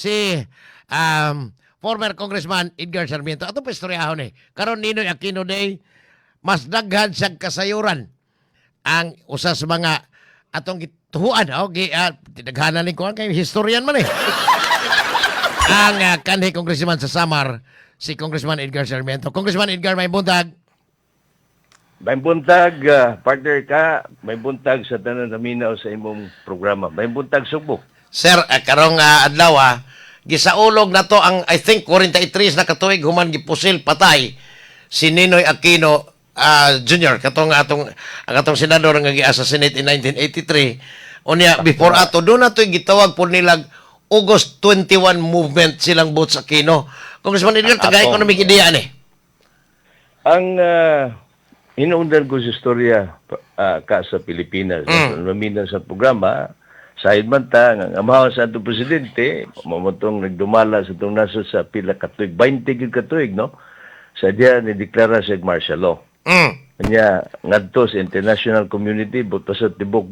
Si former Congressman Edgar Sarmiento. Ato pa istoryahon eh. Karon Ninoy Aquino Day, mas daghan siyang kasayuran ang usa sa mga atong gituhuan, oh, gi daghanan ni ko kay historian man eh. Ang kanhi congressman sa Samar, si Congressman Edgar Sarmiento. Congressman Edgar, may buntag. May buntag, partner ka, may buntag sa tanan naminaw sa imong programa. May buntag, Sugbo. Sir, karong adlaw gisaulog na to ang, I think, 43 na katuig human gipusil patay si Ninoy Aquino Jr., katong atong ang atong senador nga gi-assassinate in 1983. Unya before ato do na to gitawag po nilag August 21 movement silang Boots Aquino. Congressman Edgar, Ang tagay atong, economic idea ni. Ang hinuundan ko sa istorya ka sa Pilipinas, naminaw sa programa, sahid man ta, nga ang amahan sa atong presidente, mamutong nagdumala sa itong nasod sa pila katuig, 20 gyud katuig, no? Sa diya ni deklara siya martial law. Kanya ngadto sa international community buto sa tibok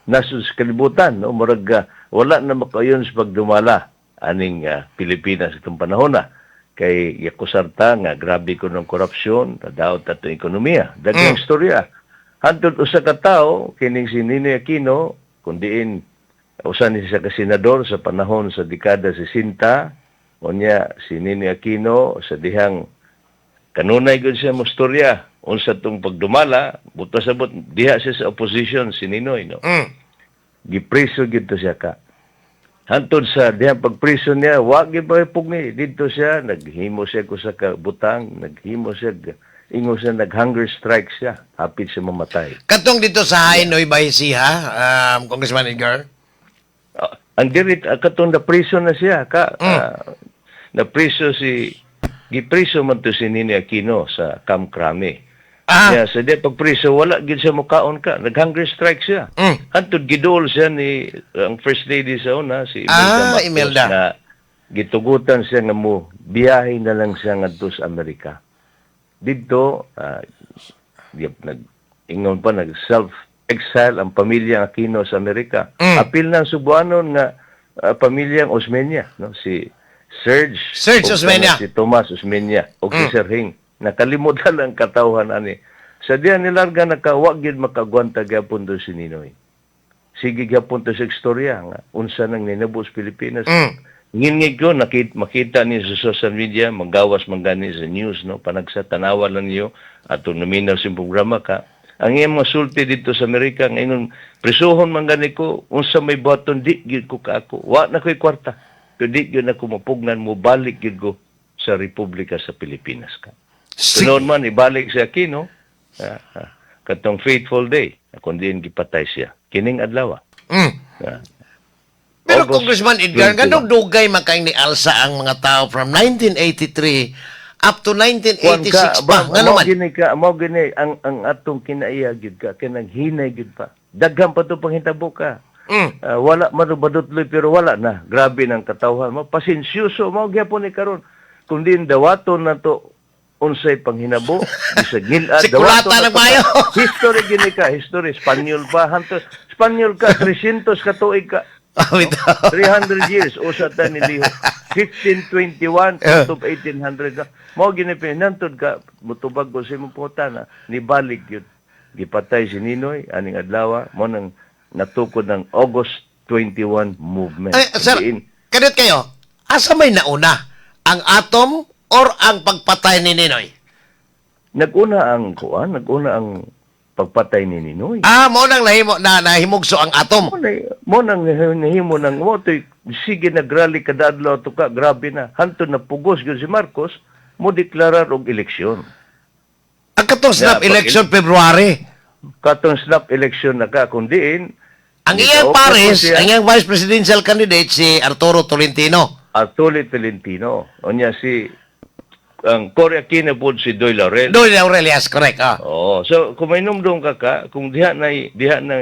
nasod sa kalibutan, no, murag wala na makayon sa pagdumala aning Pilipinas itong panahon na kay giakusar ta nga grabe ko ng korupsyon, nadaot atong ekonomiya, daghang istorya, hantod usa ka tawo kining si Ninoy Aquino, kun diin usa ni siya ka senador sa panahon sa dekada 60. Unya si Ninoy Aquino sa dihang kanunay gud siya mostorya unsa tong pagdumala, buta sabot diha siya sa opposition si Ninoy, no? Gipreso gyud to siya ka. Hantod sa diha pagpreso niya, wa gyud pa pugni didto siya, naghimo siya ko sa kabutang, naghimo siya, ingon siya, nag-hunger strike siya, hapit siya mamatay. Katong dito sa Nueva Ecija, Congressman Edgar. Ang dirit katong na preso na siya ka, na preso si gipreso man to si Ninoy Aquino sa Camp Crame. Yeah, sa di pagpreso wala gid siya mukaon ka, nag-hunger strike siya. Hantod giduol siya ni ang first lady sa una, si Imelda Marcos, Imelda. na gitugutan siya nga mo biyahe na lang siya ngadto sa Amerika. Didto nag ingon pa nag self exile ang pamilya Aquino sa Amerika. Apil ng Subuanon nga pamilyang Osmeña, no, si Serge Serge ug Osmeña. si Tomas Osmeña ug si Serhing. Nakalimutan ang katawhan ani. Sa diya nilarga naka wa gyud makagwanta gyapon do si Ninoy. Sige gyapon to sa istorya nga unsa nang ninabo sa Pilipinas. Ngingig ko nakita, makita ni sa social media, magawas man gani sa news, no, panagsa tanawa lang niyo atong naminaw sa programa ka. Ang iyang mga sulti dito sa Amerika ngayon, presuhon man gani ko, unsa may buhaton di gyud ko kaako. Wa na ko'y kwarta. Pero di gyud ako mapugnan, mo balik gyud ko sa Republika sa Pilipinas ka. Tunon man ibalik si Aquino katong fateful day kung diin gipatay siya. Kining adlaw. Pero August Congressman Edgar, 21. ganong dugay man kay ni alsa ang mga tao from 1983 up to 1986 pa. Ngano Mao man? gini ka, mao gini ang atong kinaiya gyud ka, kanang hinay gyud pa. Daghan pa to panghitabo ka. Wala man badutloy pero wala na. Grabe ng katawhan mo. Pasensyoso mao gyapon ni karon. Kung din dawaton na to unsay panghinabo, bisag ngilad, Sikulata dawaton na ng to ka. mayo. History gini ka, history Espanyol pa hanto. Espanyol ka 300 ka tuig ka. Ah, bitaw. 300 years usa ta ni Liho. 1521 to 1800 na. Mao gini nantod ka mutubag ko sa imong pangutana, nibalik gyud. Gipatay si Ninoy aning adlaw, mo nang natukod ng August 21 movement. Ay, sir, Diin, kanit kayo, asa may nauna? Ang atom or ang pagpatay ni Ninoy? Naguna ang kuan, naguna ang pagpatay ni Ninoy. Ah, mo nang nahimo na nahimugso ang atom. Mo nang nahimo nang mo to'y sige nagrally kada adlaw to ka, grabe na. Hantod na pugos gyud si Marcos mo deklarar og eleksyon. Ang katong snap election February. Katong snap election na ka kung diin Ang iyang nitaok na po pares, siya, ang iyang vice presidential candidate si Arturo Tolentino. Arturo Tolentino. Unya si ang Cory Aquino po si Doy Laurel. Doy Laurel, yes, correct. Oo. So kung may numdum ka ka, kung diha na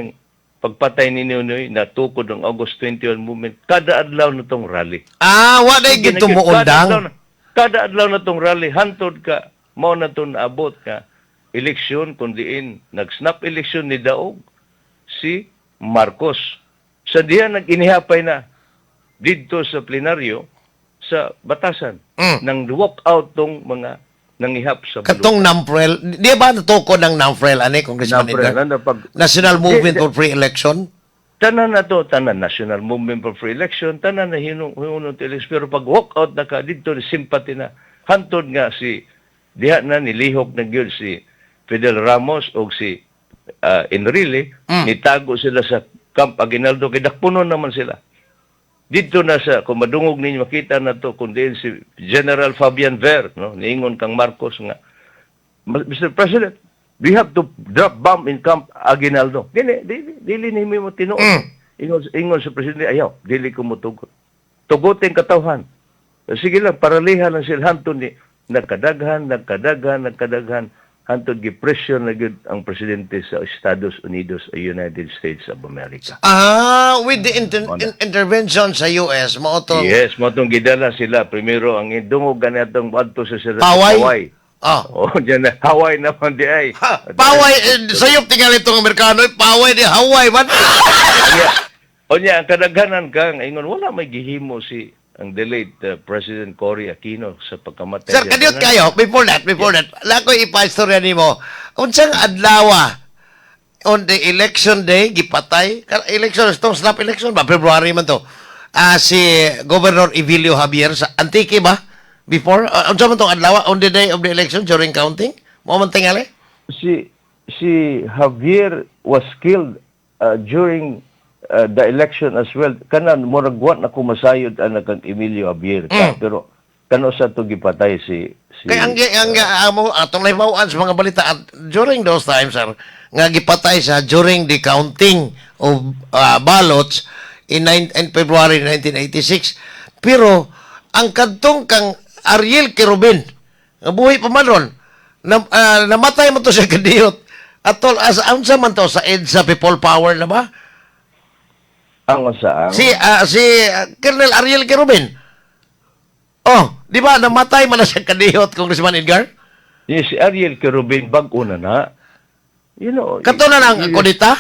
pagpatay ni Ninoy natukod ang August 21 movement, kada adlaw na tong rally. Ah, wa na gid Kada adlaw tumuundang. Kada adlaw na tong rally, hantod ka mao na to naabot ka eleksyon kung diin nag-snap election ni daog si Marcos. Sa diha nag-inihapay na. didto sa plenaryo sa batasan nang walk out tong mga nangihap sa baluta. Katong NAMFREL, di ba natukod ng NAMFREL ani, Congressman NAMFREL, Edgar? Ano, National Movement Di- for Free Election? Tanan na to, tanan National Movement for Free Election, tanan na hinung hinung election. Pero pag walk out na ka didto, sympathy na. Hantod nga si diha na nilihok na gyud si Fidel Ramos o si Enrile, nitago sila sa Camp Aguinaldo kay dakpunon naman sila. Dito na sa kung madungog ninyo, makita na to kung diin si General Fabian Ver, no, niingon kang Marcos nga, "Mr. President, we have to drop bomb in Camp Aguinaldo." Dili, dili, dili nimo mo tinuod. Ingon sa presidente, "Ayaw, dili ko motugot. Tugutin katawhan." Sige lang, paralihan lang sila hantod ni nagkadaghan, nagkadaghan, nagkadaghan, hantod gi-pressure na gyud ang presidente sa Estados Unidos o United States of America. Ah, with the intervention sa US, mao to. Yes, mao tong gidala sila. Primero, ang dungog ganitong adto sa sila sa Paway? Hawaii. Ah. Oh, diyan na Hawaii naman di ay. Ha, paway, eh, sayop tingali itong Amerikano, eh, paway di Hawaii man. Unya, unya ang kadaghanan kang ingon wala may gihimo si ang the late President Cory Aquino sa pagkamatay. Sir, niya. kadiyot kayo, before that, lakoy ipa-istorya nimo. Unsang adlaw on the election day gipatay, election itong snap election ba, February man to. Ah, si Governor Evelio Javier sa Antique ba? Before unsa man tong adlaw on the day of the election during counting? Mao man tingali? Si Javier was killed during the election as well. Kanan murag wa na ko masayod ana kang Emilio Javier ka, pero kano sa to gipatay si Kay ang amo atong nahibaw-an sa mga balita at during those times, sir, nga gipatay siya during the counting of ballots in February 1986. Pero ang kadtong kang Ariel Querubin nga buhi pa man ron na, namatay mo to siya kadiyot atol as unsa man to sa EDSA People Power na ba? Ang sa Si Colonel Ariel Querubin. Oh, di ba namatay man na siya kadiyot, Congressman Edgar? Yes, si Ariel Querubin bag-o na na. Kato na lang kudita?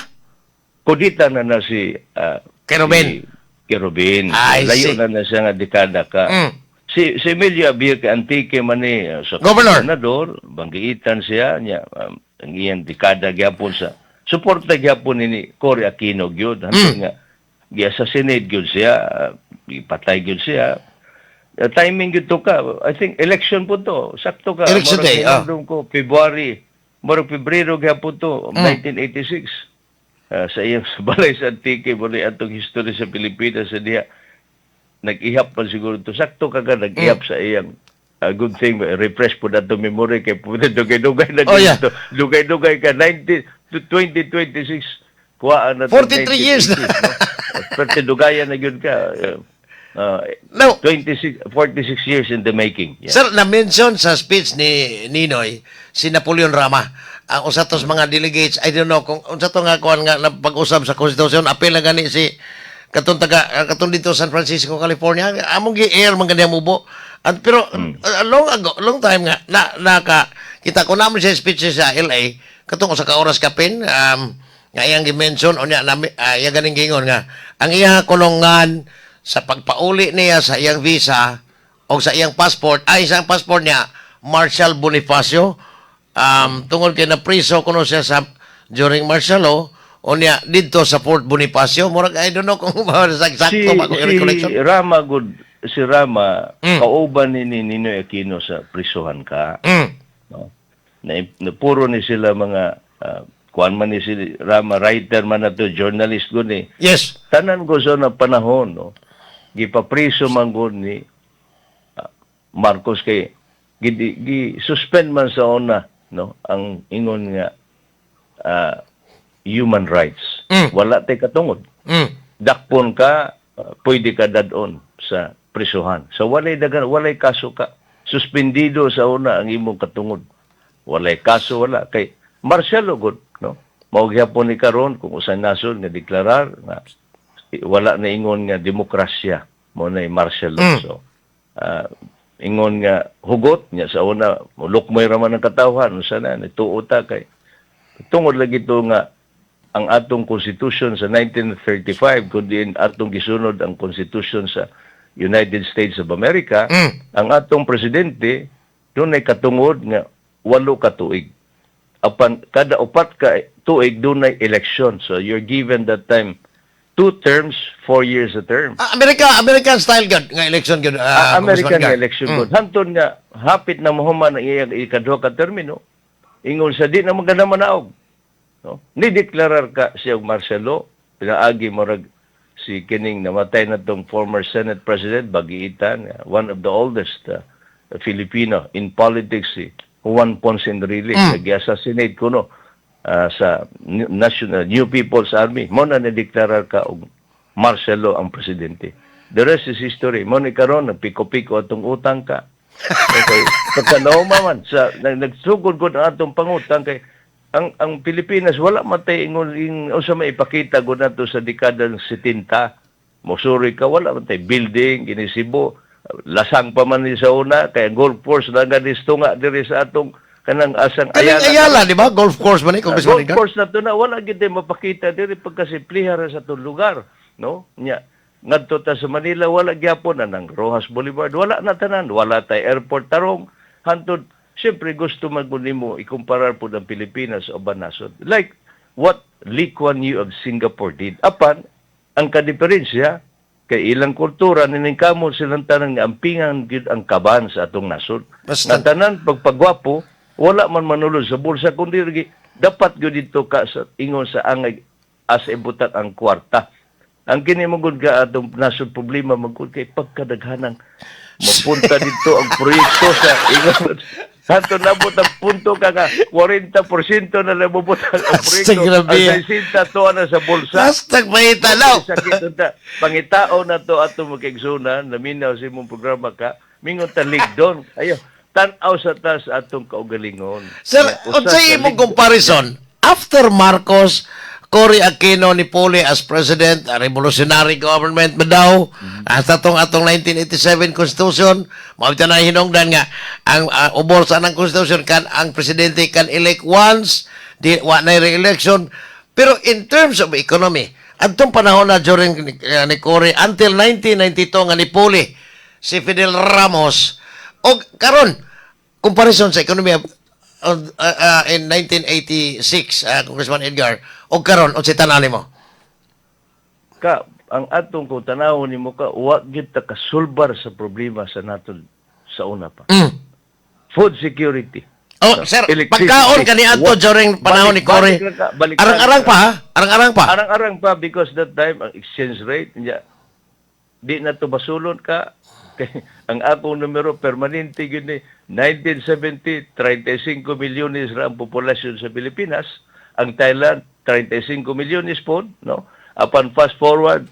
Kudita na na si Querubin. Si Querubin. I Layo see. na na siya nga dekada ka. Si si Emilio Javier kay Antique man ni sa Governor. Gobernador, banggiitan siya niya ang iyang dekada gyapon sa suporta gyapon ni Cory Aquino gyud hantod nga gi-assassinate gyud siya, ipatay gyud siya. Timing gyud to ka. I think election po to. Sakto ka. Election Murag day, ah. hinumdum ko February, murag Pebrero gyapon to, 1986. Sa iyang sa balay sa Antique, muna atong history sa Pilipinas sa diha nag-ihap pa siguro to. Sakto ka nag-ihap sa iyang good thing refresh po na to memory kay po dugay-dugay na dito. Dugay-dugay ka 90 to 2026, kuhaan na to. 43 years na. 1986, no? Pero dugayan na gyud ka. No. 26 46 years in the making. Yeah. Sir, na-mention sa speech ni Ninoy si Napoleon Rama. Ang usa tos mga delegates, I don't know kung unsa to nga kuan nga pag-usab sa konstitusyon, apil na gani si katong taga katong dito San Francisco, California. Among gi-air man gani ang mubo. At pero long ago, long time nga na naka kita ko naman sa speech siya sa LA katong usa ka oras kapin nga iyang gi-mention unya na iya ganing giingon nga ang iyang kulongan sa pagpauli niya sa iyang visa o sa iyang passport ay sa passport niya Marshal Bonifacio tungod kay napriso kuno siya sa during martial law unya didto sa Fort Bonifacio. Murag I don't know kung sakto ba kung Si recollection. Rama good, si Rama kauban ni Ninoy Aquino sa prisuhan ka, no? Na puro ni sila mga kuan man ni si Rama, writer man na to, journalist gud ni. Tanan ko sa na panahon, no, gipapriso man gud ni Marcos kay gi, gi suspend man sa una, no, ang ingon nga human rights. Wala tay katungod. Dakpon ka, pwede ka dadon sa prisuhan. So walay dagan, walay kaso ka. Suspendido sa una ang imong katungod. Walay kaso, wala kay martial law gud, no. Mao gyapon ni karon kung usa nasod nga deklarar nga wala na ingon nga demokrasya, mo na martial law. So ingon nga hugot niya sa una, lukmoy ra man ang katawhan, unsa na nituo ta kay tungod lagi to nga Ang atong constitution sa 1935, kundi atong gisunod ang constitution sa United States of America, ang atong presidente dunay katungod nga 8 ka tuig. Apan kada 4 ka tuig dunay election. So you're given that time two terms, 4 years a term. Ah, America, American style gud nga election gud. American Congressman Edgar. Election gud. Hantod nga hapit na mahuman ang iyang ikaduha ka termino, ingon sa di na maganda manaog. No? Ni-deklarar ka siya og martial law, pinaagi murag si kining namatay na tong former Senate President Bagiitan, one of the oldest Filipino in politics, si Juan Ponce Enrile, nag-assassinate kuno sa National New People's Army. Mao na ni-deklarar ka og martial law ang presidente. The rest is history. Mao ni karon nagpiko-piko atong utang ka. Okay. Pagka man sa nagsugod gud ang atong pangutang kay ang Pilipinas wala man tay ingon ing usa may ipakita gud nato sa dekada ng 70. Mosuri ka, wala man tay building kini Cebu. Lasang pa man ni sa una kay ang golf course na nga nga diri sa atong kanang asang Kaning Ayala, di ba? Golf course man ni, Congressman golf Edgar? Course na to na wala gid tay mapakita diri pagkasimpliha ra sa atong lugar, no? Nya ngadto ta sa Manila, wala gyapon anang Roxas Boulevard, wala na tanan, wala tay airport tarong. Hantod siyempre gusto man gud nimo ikumparar pud ang Pilipinas sa uban nasod, like what Lee Kuan Yew of Singapore did. Apan ang kadiferensya kay ilang kultura, niningkamot silang tanan nga ampingan gyud ang kaban sa atong nasod. Nga tanan pagpagwapo wala man manulod sa bulsa, kundi lagi dapat gyud dito ka sa ingon sa angay as ibutan ang kwarta. Ang kini mo gud ka atong nasod problema man gud kay pagkadaghanang mapunta dito ang proyekto sa ingon. Hanto nabot ang punto ka nga 40% na lang mabutang ang proyekto. Grabe. Ang 60 to na sa bulsa. Hastag mahita daw. Sakit unta. Pangitao na to ato magkaigsunan, naminaw sa imong programa ka, mingon ta ligdon. Ayo, tan-aw sa tas atong kaugalingon. Sir, Nga, usa unsay sa imong comparison after Marcos, Cory Aquino ni Puli as president, a revolutionary government ba daw, hasta tong atong 1987 Constitution, mao na hinungdan nga ang ubor sa anang Constitution kan ang presidente can elect once, di wa na re-election. Pero in terms of economy, adtong panahon na during ni Cory until 1992 nga ni Puli si Fidel Ramos, og karon comparison sa ekonomiya in 1986, Congressman Edgar, og karon, unsay tan-aw nimo? Ka ang atong kung tanawon nimo ka, wa gyud ta kasulbar sa problema sa naton sa una pa. Food security. Oh, sir, Electricity. Pagkaon kani adto during panahon ni Cory. Balik lang ka, balik Arang-arang lang. pa ha? Arang-arang pa. Arang-arang pa because that time ang exchange rate niya di na to basulon ka. Kay ang akong numero permanente gyud ni 1970, 35 milyones ra ang populasyon sa Pilipinas. Ang Thailand 35 milyones po, no? Apan fast forward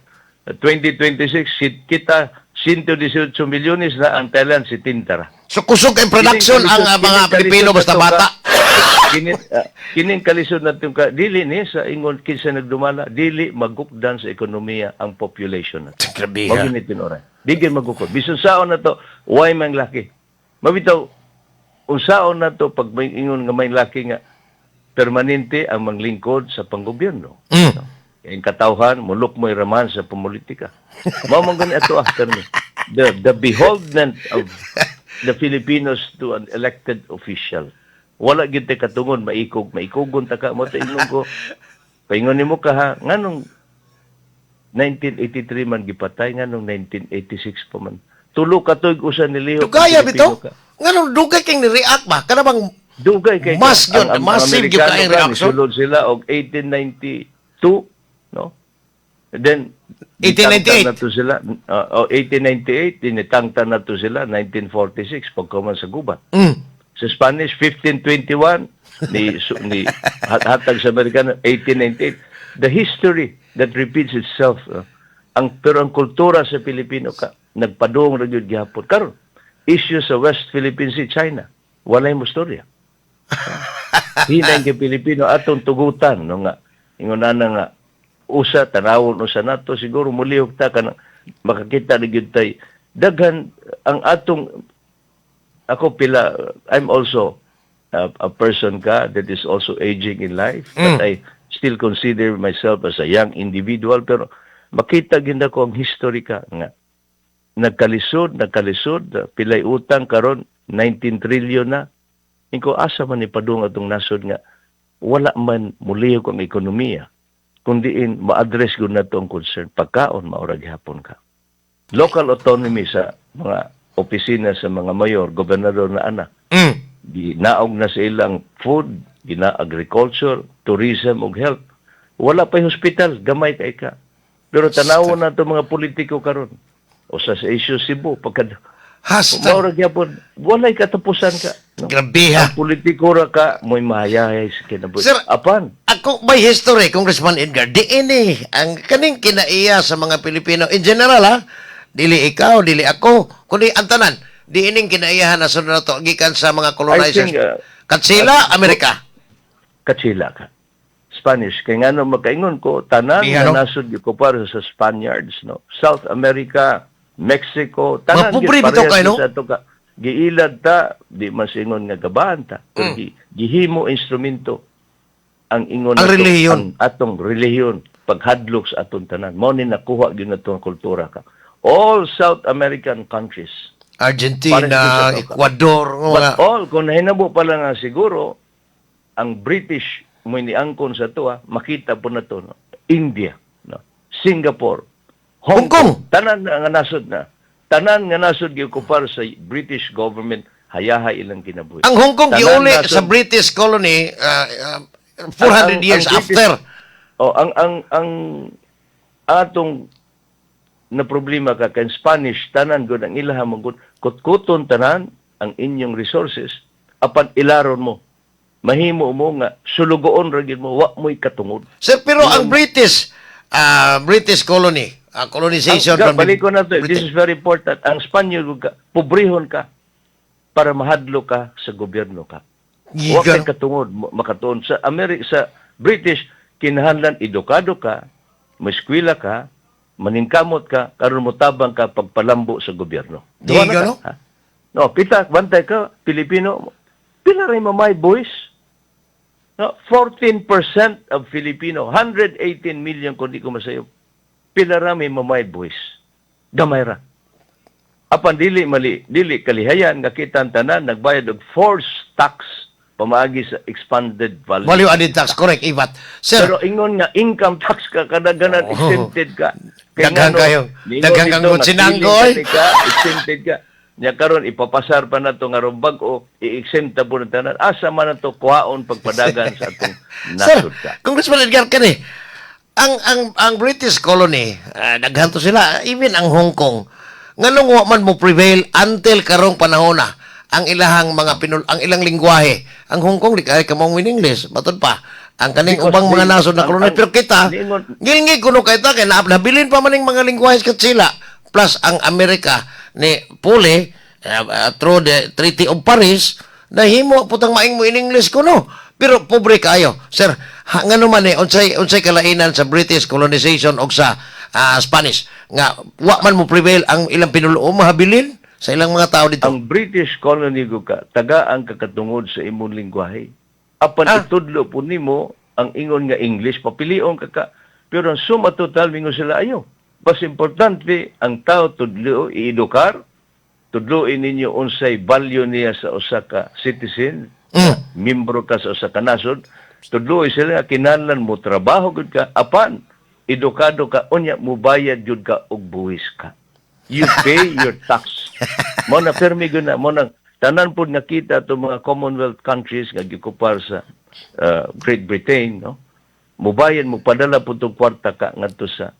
2026, kita 118 milyones na, ang Thailand 70 ra. So kusog ang production ang mga Kining Pilipino kalisod basta na to bata. Kining kalisod na ka dili ni sa ingon kinsa nagdumala, dili magukdan sa ekonomiya ang population nato. Grabe Mao ha. gyud ni tinuoray. Di gyud magukod. Bisan saon na to, why man laki? Mabitaw unsaon na to pag may ingon nga may laki nga permanente ang manglingkod sa panggobyerno. Ang katawhan, mulok mo'y raman sa pumulitika. Mao man gani ato after ni. The beholdment of the Filipinos to an elected official. Wala gyud tay katungod maikog, maikugon ta ka mo ta ingon ko. Paingon nimo ka ha, nganong 1983 man gipatay, nganong 1986 pa man? 3 ka tuig usa nilihok ang Dugaya Pilipino bitaw. ka. Nganong dugay kang ni-react ba? Kana bang Dugay kay Mas yun, massive gyud Amerikano kaayong ka, reaction. nisulod sila og 1892, no? And then 1898. Ditangtang na to sila, oh, 1898, dinitangtang na to sila 1946 pagkuman sa gubat. Sa Spanish 1521 ni hatag sa Amerikano 1898. The history that repeats itself. Ang pero ang kultura sa Pilipino ka nagpadung ra gyud gihapon. Karon issue sa West Philippine Sea, China, walay mo storya. Hinay kay Pilipino atong tugutan, no, nga ingon ana nga usa tanawon usa nato siguro mulihok ta kanang makakita ni gyud tay daghan ang atong. Ako pila, I'm also a person ka that is also aging in life, but I still consider myself as a young individual, pero makita gyud ako ang history ka nga nagkalisod, nagkalisod, pilay utang karon, 19 trillion na. Inko asa man ni padung atong nasod nga wala man mulihok ang ekonomiya kundi ma-address gud nato ang concern pagkaon, maura gihapon ka. Local autonomy sa mga opisina sa mga mayor, gobernador na ana. Ginaog na sa ilang food, gina agriculture, tourism ug health. Wala pa hospital, gamay kay ka. Pero tanawon na to mga politiko karon. Usa sa issue Cebu pagka Hasta. Maura gyapon, walay katapusan ka. No? Grabe ha. Ang politiko ra ka mo'y mahayahay sa kinabuhi. Sir, Apan, ako may history, Congressman Edgar, di ini ang kaning kinaiya sa mga Pilipino in general ha. Dili ikaw, dili ako, kundi ang tanan. Di ining kinaiyahan na sunod na to gikan sa mga colonizers. I think, Katsila, Amerika. Katsila ka. Spanish. Kay ngano makaingon ko, tanan Di, nga ano? nasod gikupar sa Spaniards, no? South America, Mexico, tanan Mga pobre gyud bitaw parehas kayo, no? gyud sa ato ka. Giilad ta, di man singon nga gabaan ta. Pero gihimo instrumento ang ingon Ang nato, relihiyon. ang atong relihiyon paghadlok sa atong tanan. Mao ni nakuha gyud nato ang kultura ka. All South American countries. Argentina, Parehas gyud sa ato ka. Ecuador, mga But all, kung nahinabo pa lang nga siguro, ang British mo niangkon sa tuwa, makita po na to. No? India, no? Singapore, Hong Hong Kong. Kong. Tanan na nga nasod na. Tanan nga nasod giokupar sa British government, hayahay ilang kinabuhi. Ang Hong Kong Tanan giuli sa British colony 400 years ang British- after. Oh, ang atong na problema ka kay Spanish, tanan gud ang ilaha mo gud kutkuton tanan ang inyong resources, apan ilaron mo, mahimo mo nga sulugoon ra gyud mo, wa mo'y katungod. Sir, pero ang British British colony, colonization Ang, from the balik ko na to, this Britain. is very important. Ang Spanyol gud ka, pobrehon ka para mahadlo ka sa gobyerno ka. Wa kay katungod makatuon sa Amerika. Sa British, kinahanglan edukado ka, maeskwela ka, maningkamot ka karon motabang ka pagpalambo sa gobyerno. Duha na Di ka, no? ha? No, kita bantay ka Pilipino, pila ray mamay boys? No, 14% of Filipino, 118 million kung di ko masayop. Pila ra may mamay boys? Gamay ra. Apan dili mali, dili kalihayan nga kita ang tanan nagbayad og forced tax pamaagi sa expanded value. Value added tax, correct, EVAT. Sir, Pero ingon nga income tax ka kadaganan exempted ka. Kay Daghan ngano, kayo. niingon Daghan dito kang nga kutsinanggo, feeling oy. ka ka, exempted ka. Nya karon ipapasar pa nato nga ron bag-o, i-exempt ta po ng tanan. Asa man nato kuhaon pagpadagan sa atong Sir, nasod ka? Congressman Edgar kani, ang British colony, daghan to sila, even ang Hong Kong. Nganong wa man mo prevail until karong panahon na ang ilahang mga pinul ang ilang lingwahe? Ang Hong Kong di kay kamong in English, matud pa. Ang kaning Because ubang mga nasod na colony, pero kita ngilngig kuno kay ta kay nabilin pa man ning mga lingwahe sa sila. Plus ang Amerika ni Puli through the Treaty of Paris nahimo putang maing mo in English kuno. Pero pobre kaayo. Sir, ha, ngano man eh, unsay kalainan sa British colonization og sa Spanish nga wa man mo prevail ang ilang pinulo mahabilin sa ilang mga tao dito? Ang British colony ko ka, taga ang kakatungod sa imong lingwahe. Apan itudlo po nimo ang ingon nga English, papilion ka ka. Pero ang suma total, mingon sila ayo. Mas importante, ang tao tudlo, iedukar, tudloin ninyo unsay value niya sa usa ka citizen, membro ka sa usa ka nasod, tudloy sila kinahanglan mo trabaho gud ka, apan edukado ka, unya mubayad gyud ka og buwis ka. You pay your tax. Mo na permi gyud na mo na tanan pud nga kita ato mga Commonwealth countries nga gikupar sa Great Britain, no? Mubayad mo, padala pud tong kwarta ka ngadto sa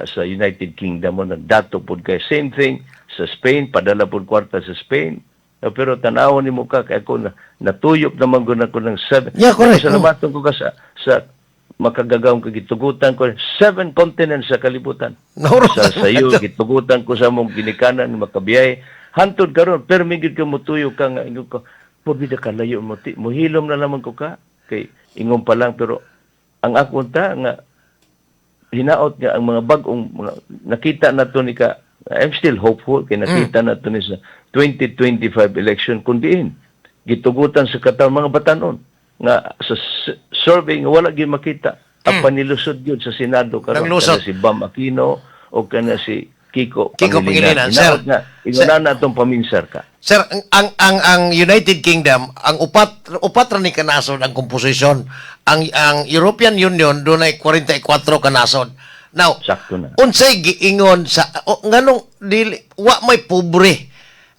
sa United Kingdom mo nagdato pud kay. Same thing sa Spain, padala pud kwarta sa Spain. Pero tan-awon nimo ka kay ako na, natuyop naman gud ako ng seven. Yeah, correct. Salamatan ko ka sa makagagawang kagitugutan ko seven continents sa kalibutan. Nahurot Sa ang sayo ato. gitugutan ko sa mong ginikanan makabiyahe. Hantod karon permi gyud ka motuyo ka nga ingon ko porbida kalayo mo ti mohilom na lamang ko ka kay ingon pa lang, pero ang akong ta nga hinaot nga ang mga bag-ong mga nakita na to ni ka, I'm still hopeful kay nakita na to ni sa 2025 election kun diin gitugutan sa katawhan mga batanon nga sa survey nga wala gyud makita. Apan nilusot gyud sa Senado karon. Nanglusot. Kana si Bam Aquino o kana si Kiko Kiko Pangilinan. Sir, Hinaot nga ingon na atong paminsar ka. Sir, ang United Kingdom, ang upat ra ni ka nasod ang komposisyon. Ang European Union dunay 44 ka nasod. Now, Sakto na. Unsay giingon sa o, nganong dili wa may pobre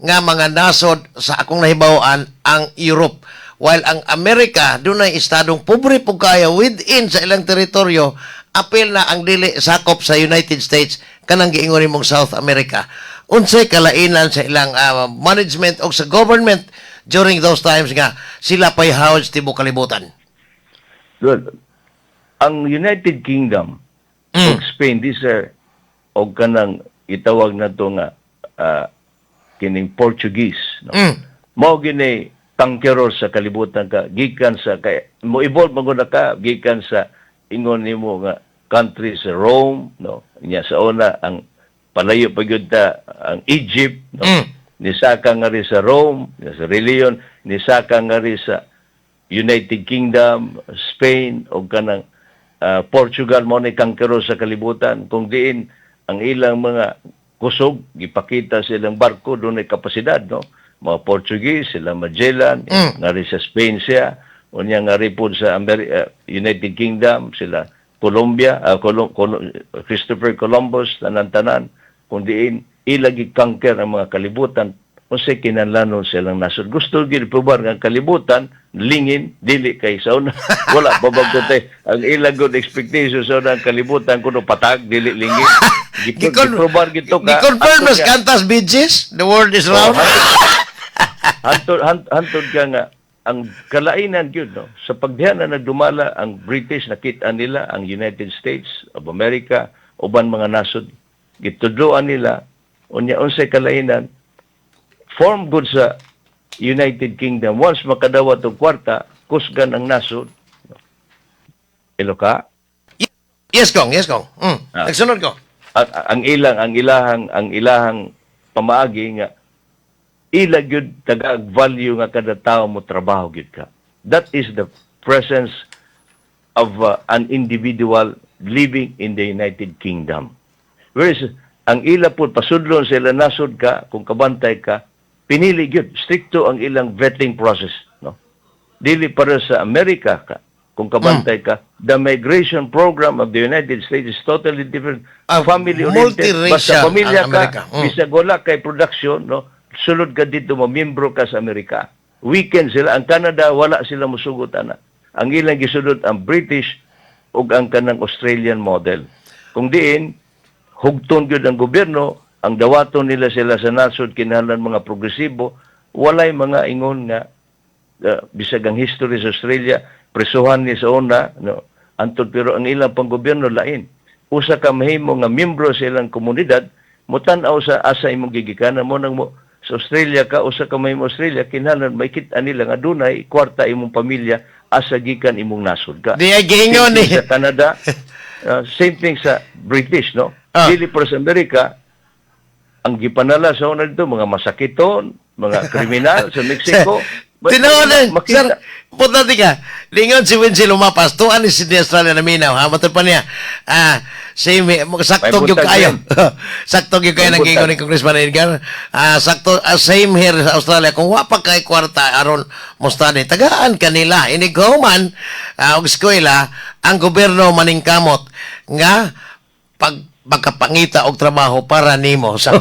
nga mga nasod sa akong nahibaw-an ang Europe, while ang Amerika dunay estadong pobre pug kaayo within sa ilang teritoryo, apil na ang dili sakop sa United States, kanang giingon nimong South America? Unsay kalainan sa ilang management o sa government during those times nga sila pay hawod sa tibuok kalibutan? Well, ang United Kingdom ug Spain, these are og kanang itawag na to nga kining Portuguese, no? Mao gini conqueror sa kalibutan ka gikan sa kay mo evolve man gud na ka gikan sa ingon nimo nga country sa Rome, no? Nya sa una ang palayo pa gyud ta ang Egypt, no? Nisaka nga rin sa Rome, sa religion, nisaka nga rin sa United Kingdom, Spain o kanang Portugal. Mo ni conqueror sa kalibutan kung diin ang ilang mga kusog gipakita sa ilang barko, dunay kapasidad, no? Mga Portuguese sila, Magellan, nga sa Spain siya, unya nga pud sa United Kingdom sila Colombia, Christopher Columbus, tanan-tanan kung diin ila gi-conquer ang mga kalibutan. Unsay kinahanglanon sa ilang nasod? Gusto gyud probar nga ang kalibutan lingin, dili kay sa una wala pa bago tay ang ilang good expectation sa una, ang kalibutan kuno patag, dili lingin. Giprobar gyud to ka. Gi-confirm Hantod mas kantas Bee Gees, "The World Is Round." Hantod ka nga ang kalainan gyud, no, sa pagdiha na nagdumala ang British, nakita nila ang United States of America, uban mga nasod gitudloan nila. Unya unsay kalainan form good sa United Kingdom? Once makadawat og kwarta, kusgan ang nasod. Ilo ka? Yes, Kong. Yes, Kong. Ah. Nagsunod ko. Ang ilahang pamaagi nga ila gyud taga value nga kada tao mo trabaho gyud ka. That is the presence of an individual living in the United Kingdom, whereas ang ila po pasudlon sa ila nasod ka, kung kabantay ka, pinili gyud, stricto ang ilang vetting process, no? Dili para sa Amerika ka. Kung kabantay ka, the migration program of the United States is totally different. Ah, Family oriented. multiracial Basta pamilya ang ka, Amerika. Bisag wala kay production, no? Sulod ka dito, mamiyembro ka sa Amerika. Weekend sila. Ang Canada, wala sila musugot ana. Ang ilang gisunod ang British ug ang kanang Australian model. Kung diin, hugton gyud ang gobyerno, ang dawaton nila sila sa nasod kinahanglan mga progresibo, walay mga ingon nga bisag ang history sa Australia, presuhan ni sa una, no? Antod pero ang ilang panggobyerno lain. Usa ka mahimo nga miyembro sa ilang komunidad, mutan-aw sa asa imong gigikanan mo nang mo sa Australia ka, usa ka mahimo Australia, kinahanglan makita nila nga dunay kwarta imong pamilya, asa gikan imong nasod ka. Di ay giingon Same ni. thing sa Canada, same thing sa British, no? Ah. Dili pero sa Amerika, ang gipanala sa una dito, mga masakiton, mga kriminal sa Mexico. But Tinuod eh, makita. sir, punta di ka. Lingon si Wincy Lumapas, tuan ni Sydney, Australia na minaw, ha? Matod pa niya. Ah, same, sakto May gyud buntag kayo. rin. Sakto gyud kayo May nang giingon buntag. ni Congressman Edgar. Ah, sakto, same here sa Australia. Kung wa pa kay kwarta aron mo study, tagaan kanila. Inig man og eskwela, ang gobyerno maningkamot nga pag pagkapangita og trabaho para nimo. So,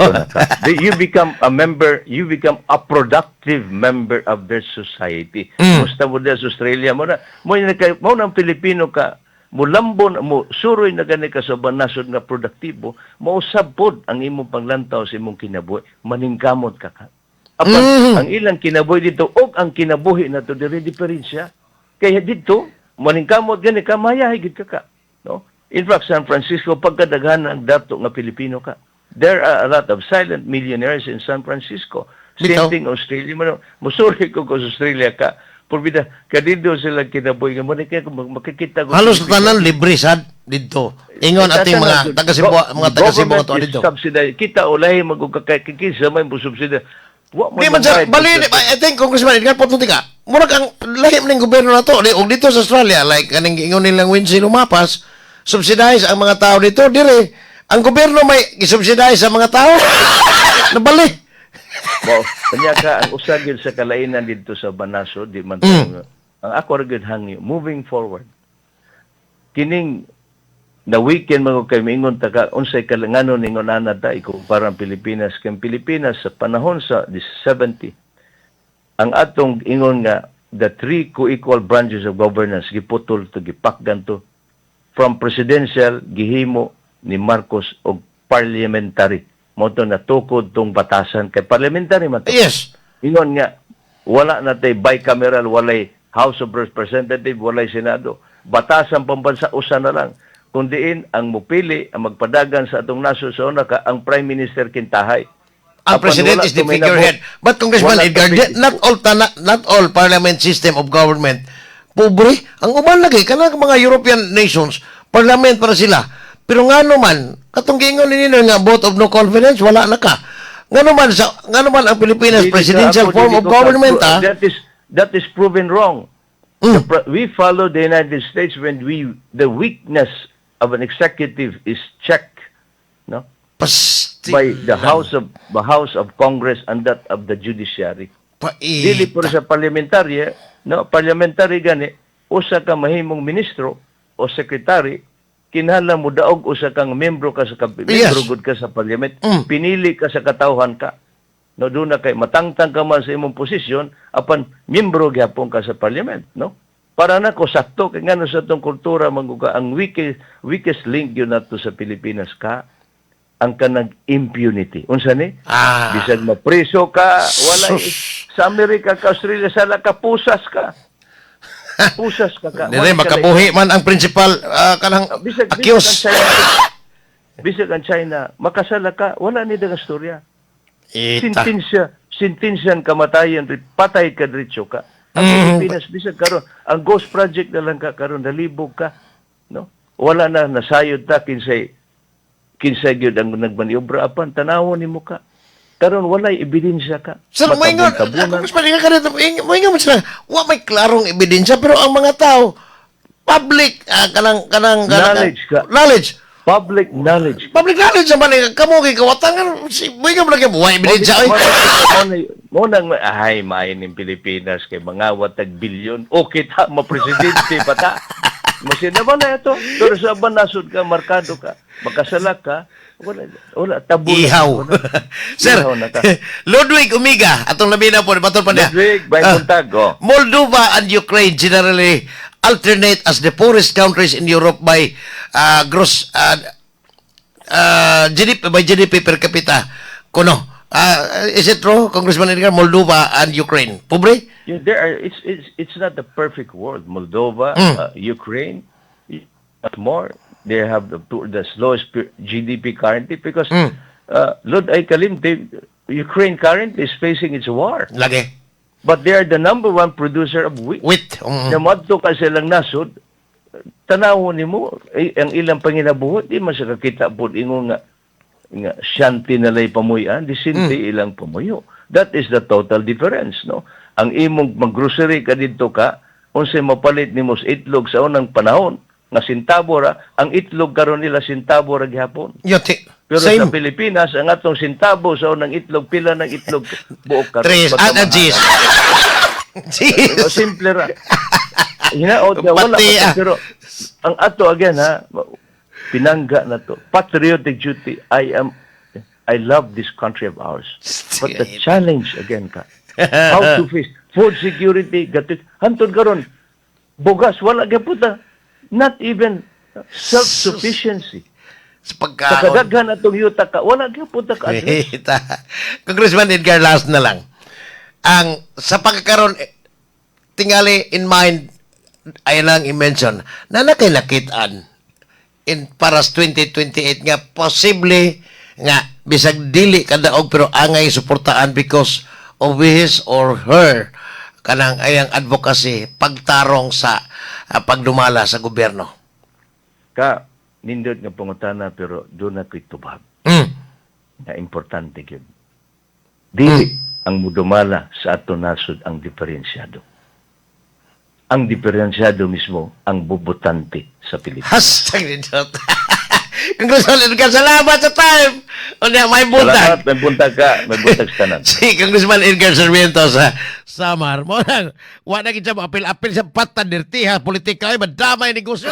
You become a member, you become a productive member of their society. Musta mo sa Australia mo na, mo na ang Pilipino ka, mo lambon, mo suroy na gani ka sa uban nasod nga produktibo, mausab pod ang imong panglantaw sa imong kinabuhi, maningkamot ka ka. Apan, ang ilang kinabuhi dito og ang kinabuhi nato diri, diferensya. Kaya dito, maningkamot gani ka, mayahay gid ka ka. No? In fact, San Francisco, pagkadaghan ang dato nga Pilipino ka. There are a lot of silent millionaires in San Francisco. Same Bitaw. thing Australia. Mo, musuri ko kung sa Australia ka. Purbida, kadito sila kinabuhi nga mo na kaya makikita ko. Halos tanan libre sad didto. Ingon ating mga taga Cebu, mga taga Cebu ato didto. Subsidize. Kita ulahi magugakakikisa may mo subsidize. Wa mo Di man sir, nabayad bali, sa- I think, Congressman Edgar, punto ka. Murag ang lahim ng gobyerno na to, di, og dito sa Australia, like kaning giingon nilang Wednesday Lumapas, subsidize ang mga tao dito, dire. Ang gobyerno may gisubsidize sa mga tao. Nabali. Mo, kanya ka ang usa gyud sa kalainan didto sa Banaso, di man ang ako ra gyud hangyo moving forward. Kining na weekend mga kay miingon ta ka unsay kalangano ningon ana ta ikumpara ang Pilipinas kay ang Pilipinas sa panahon sa the 70, ang atong ingon nga the three co-equal branches of governance giputol to, gipakgan to from presidential, gihimo ni Marcos og parliamentary. Mao to natukod tong batasan kay parliamentary man to. Ingon nga wala na tay bicameral, walay House of Representative, walay Senado. Batasan pambansa usa na lang. Kung diin ang mupili, ang magpadagan sa atong nasod sa una ka ang Prime Minister kintahay. Ang Apan president wala is the to may nabo- figurehead. But Congressman wala Edgar, to may- not all parliament system of government pobre. Ang uban lagi kanang mga European nations, parliament para sila. Pero ngano man katong giingon ni nino nga vote of no confidence wala na ka. Ngano man ang Pilipinas Dili ka- presidential ako, form dili of ko ka- government ah? That is proven wrong. We follow the United States when we the weakness of an executive is checked, no? Pasti By the House of Congress and that of the judiciary. Dili Paita. po sa parliamentary, no? Parliamentary gani, usa ka mahimong ministro o secretary, kinahanglan mo daog usa kang membro ka sa membro gud ka sa parliament, pinili ka sa katawhan ka. No, doon na kay matangtang ka man sa imong posisyon apan membro gyapon ka sa parliament, no? Para na ko sakto kay ngano sa atong kultura man gud ka, ang weakest link yun nato sa Pilipinas ka ang kanang impunity. Unsa ni? Bisag mapreso ka, wala Sus. sa Amerika ka, Australia, sala ka, pusas ka. Pusas ka ka. Dire Wala ka makabuhi man ang principal kanang Bisag accused. bisag ang China, bisag ang China, makasala ka, wala ni dagang storya. Ita. Sentensya, sentensyan kamatayan, patay ka diretso ka. Ang Pilipinas, bisag karon, ang ghost project na lang ka karon, nalibog ka, no? Wala na nasayod ta kinsay kinsay gyud ang nagmaniobra apan tanawon nimo ka. Karon walay ebidensya ka. Sir, moingon, Matabon-tabunan. Congressman, ingon ka rito, moingon man sila, wa may klarong ebidensya, pero ang mga tao, public, kanang Knowledge ka. Knowledge. Public knowledge. Public knowledge naman, eh, kamo kay kawatangan, si, moingon man lagi, wa ebidensya, oy. Mo nang ay maayo ning Pilipinas kay mga watag bilyon. Okay ta mo presidente pa ta. Masina ba na ito? Pero sa banasod ka, markado ka, makasala ka, wala, wala, tabo na. Ihaw. Sir, Ihaw na ka. Ludwig Umiga, atong labi na po, batol pa niya. Ludwig, by buntag, oh. Moldova and Ukraine generally alternate as the poorest countries in Europe by gross GDP, by GDP per capita. Kuno. Is it true, Congressman Edgar, Moldova and Ukraine? Pobre? Yeah, there are, it's not the perfect world. Moldova, Ukraine, but more, they have the slowest GDP currently because, Lord ay kalimti, Ukraine currently is facing its war. Lagi. But they are the number one producer of wheat. Wheat. Na moadto ka silang nasod, tanawon nimo eh, ang ilang panginabuhi, di man sa kakita pod ingon nga nga shanty na lay pamuyan, disente ilang pamuyo. That is the total difference, no? Ang imong maggrocery ka didto ka, unsay mapalit nimo sa itlog sa unang panahon nga sentabo ra, ang itlog karon nila sentabo ra gihapon. Yote. Pero Same. sa Pilipinas, ang atong sentabo sa unang itlog, pila ng itlog buok karon. Tres. Ah, Pagkamahal. jeez. Jeez. O, simple ra. Hinaot nga wala Pati, pa to, ah. pero ang ato again ha, pinangga na to. Patriotic duty. I love this country of ours. But the challenge again ka, how to face food security gatit hantod karon bugas wala gyud ta. Not even self-sufficiency. Sa Sa pagkaon. kadaghan atong yuta ka, wala gyud ta ka address. Ita. Congressman Edgar, last na lang. Ang sa pagkakaroon, eh, tingali in mind, ay lang i-mention, na nakay nakitaan in para sa 2028 nga posible nga bisag dili kadaog pero angay suportaan because of his or her kanang ayang advocacy pagtarong sa pagdumala sa gobyerno. Ka nindot nga pangutana pero doon na ko'y tubag. Na importante gyud. Dili. Ang mudumala sa ato nasod ang diferensyado. Ang diferensyado mismo ang bubutante sa Pilipinas. #Nindot. Congressman Edgar, salamat sa time. Unya, may buntag. Salamat, may buntag ka, may buntag sa tanan. Si Congressman Edgar Sarmiento sa Samar. Mo nang, wa na gid siya apil-apil sa patan dirtiha politika ay madamay negosyo.